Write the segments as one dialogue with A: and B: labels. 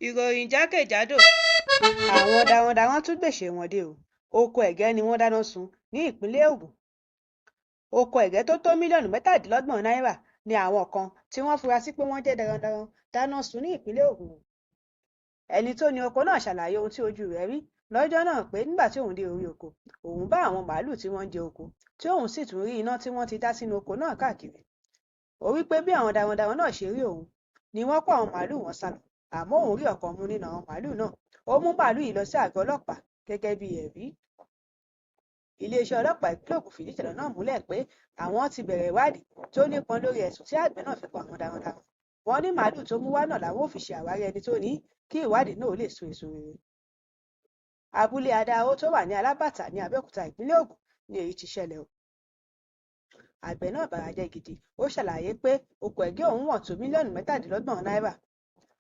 A: Ìròyìn jákèjádò. Àwọn darandaran tún gbéṣẹ́ wọn dé o. Oko ẹ̀gẹ́ ni wọ́n dáná sun ní ìpínlẹ̀ Ògùn. Oko ẹ̀gẹ́ tó tó mílíọ̀nù 27 náírà ni àwọn kan tí wọ́n fura sí pé wọ́n jẹ́ darandaran dáná sun ní ìpínlẹ̀ Ògùn. Ẹni tó ni oko náà ṣàlàyé ohun tí ojú rẹ̀ rí lọ́jọ́ náà pé nígbà tí òun dé orí oko, òun bá àwọn màálùú tí wọ́n ń jẹ oko, tí òun sì tún rí iná tí wọ́n ti dá sínú oko náà káàkiri. Ó wí pé bí àwọn darandaran náà ṣe rí òun ni wọ́n kó àwọn màálùú wọn sálọ, àmọ́ òun rí ọ̀kan mú nínú àwọn màálùú náà. Ó mú màálùú yìí lọ sí àgọ́ ọlọ́pàá gẹ́gẹ́ bí ẹ̀rí. Iléeṣẹ́ ọlọ́pàá ìpínlẹ̀ Ògùn fìdí ìṣẹ̀lẹ̀ náà múlẹ̀ pé àwọn ti bẹ̀rẹ̀ ìwádìí tó nípọn lórí ẹ̀sùn tí àgbẹ̀ náà fi kan àwọn darandaran. Wọ́n ní màálùú tó mú wá náà làwọn ó fi ṣe àwárí ẹni tó ní í kí ìwádìí náà ó lè so èso rere. Abúlé Adáó tó wà ní Alábàtà ní Abẹ́òkúta, ìpínlẹ̀ Ògùn ni èyí ti ṣẹlẹ̀ o. Àgbẹ̀ náà barajẹ́ gidi, ó ṣàlàyé pé oko ẹ̀gẹ́ òun wọ́n tó mílíọ̀nù 27 náírà.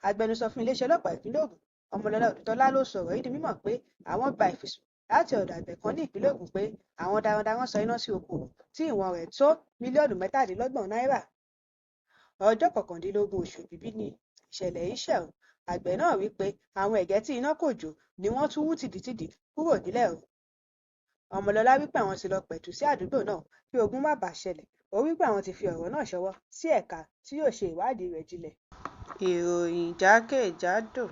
A: Agbẹnusọ fún iléeṣẹ́ ọlọ́pàá ìpínlẹ̀ Ògùn, Ọmọlọ́lá Odùtọ́lá ló sọ ọ̀rọ̀ yìí di mímọ̀ pé àwọn gba ìfisùn láti ọ̀dọ̀ àgbẹ̀ kan ní ìpínlẹ̀ Ògùn pé àwọn darandaran sọ iná sí oko òun tí ìwọ̀n rẹ̀ tó mílíọ̀nù 27 náírà. Ọjọ́ 19 oṣù Èbìbí ni ìṣẹ̀lẹ̀ yìí ṣẹ̀ o. Àgbẹ̀ náà wí pé àwọn ẹ̀gẹ́ tí iná kò jó ni wọ́n tún hú tìdí-tìdí kúrò nílẹ̀ o. Ọmọlọ́lá wí pé àwọn ti lọ pẹ̀tù sí àdúgbò náà kí ogun má baà ṣẹlẹ̀. Ó wí pé àwọn ti fi ọ̀rọ̀ náà ṣọwọ́ sí ẹ̀ka tí yóò ṣe ìwádìí rẹ̀ jinlẹ̀. Ìròyìn jákèjádò.